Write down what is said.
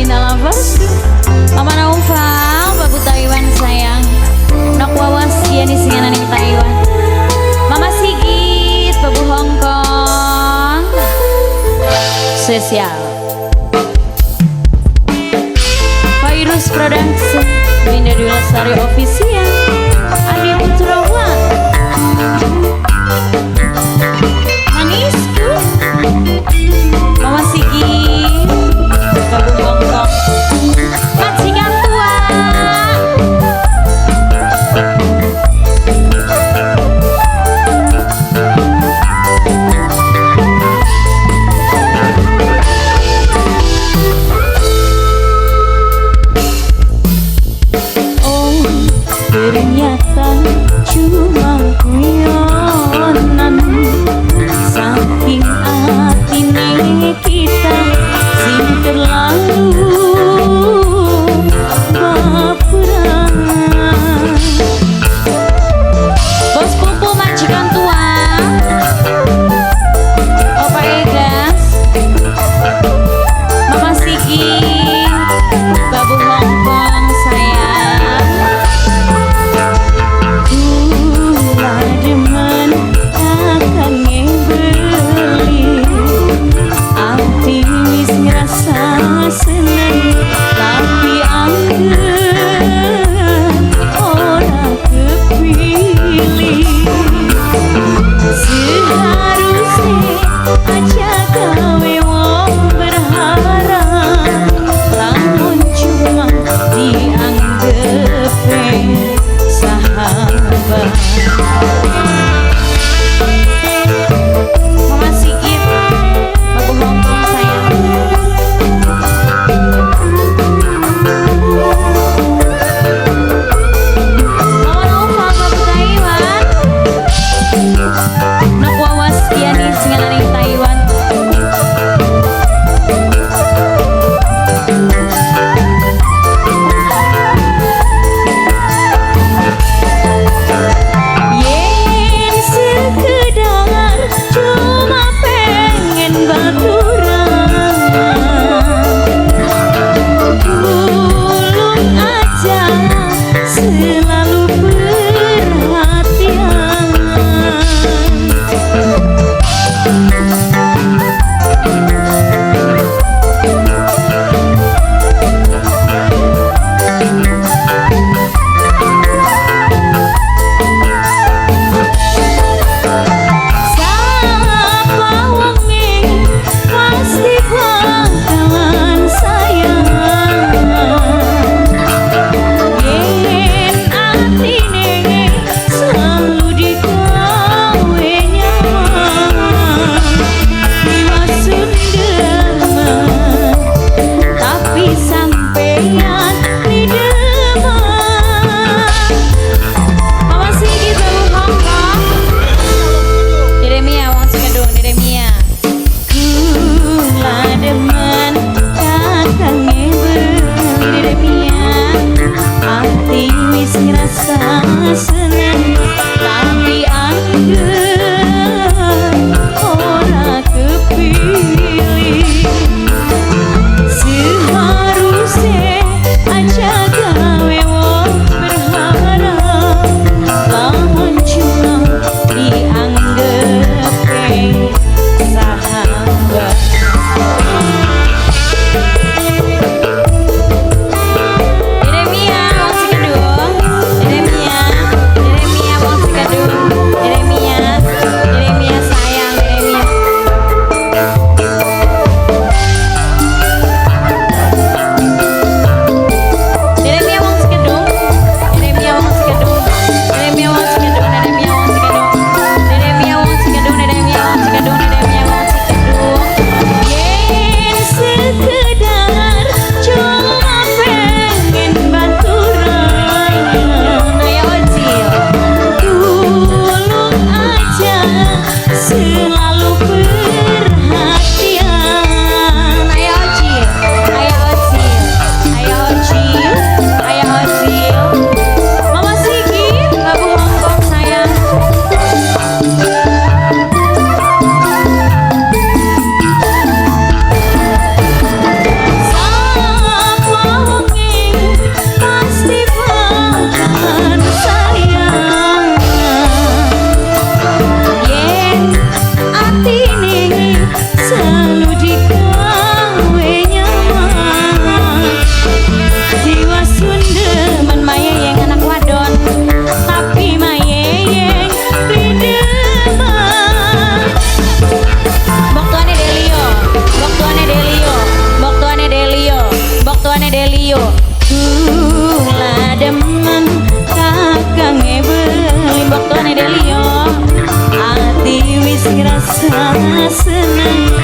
Winda Lovers, Mama Naufal, Babu Taiwan sayang. Nok wawas yani singanan ning Taiwan. Mama Sigit, Babu Hong Kong. Spesial. Virus Production, Winda Dwi Lestari Official, Andi Putrawan. Manisku, Mama Sigit, Babu Hong Kong, majikan tua. Oh, ternyata cuma guyonan, saking atine kita sing terlalu baperan. Bos Pupu majikan tua, Opa Egas, Mama Sigi, Babu Hong Kong sayang. Kula demen akan ngebeli, ati wis ngrasa seneng, tapi angger ora kepilih. Seharusnya aja gawe wong berharap, lamun cuma dianggep sahabat. Mama Sigit, Babu Hong Kong sayang. Mama Naufal, Babu Taiwan. Nok wawas yani singanan ning Taiwan. Yen sekedar cuma pengen baturan, tulung aja selalu perhatian. Sapa wonge pasti bakalan sayang, yen atine selalu digawe nyaman. Diwasun demen, tapi sampeyan didemen. Mama Sigit, Babu Hong Kong. Yeremia, wong Cikendung, Yeremia. Kula demen kakange beli Yeremia, ati wis ngrasa seneng, tapi angger ora kepilih. Seharusnya aja gawe wong berharap, lamun cuma dianggep sahabat. Yeremia, wong Cikendung, Yeremia, Yeremia. Seneng.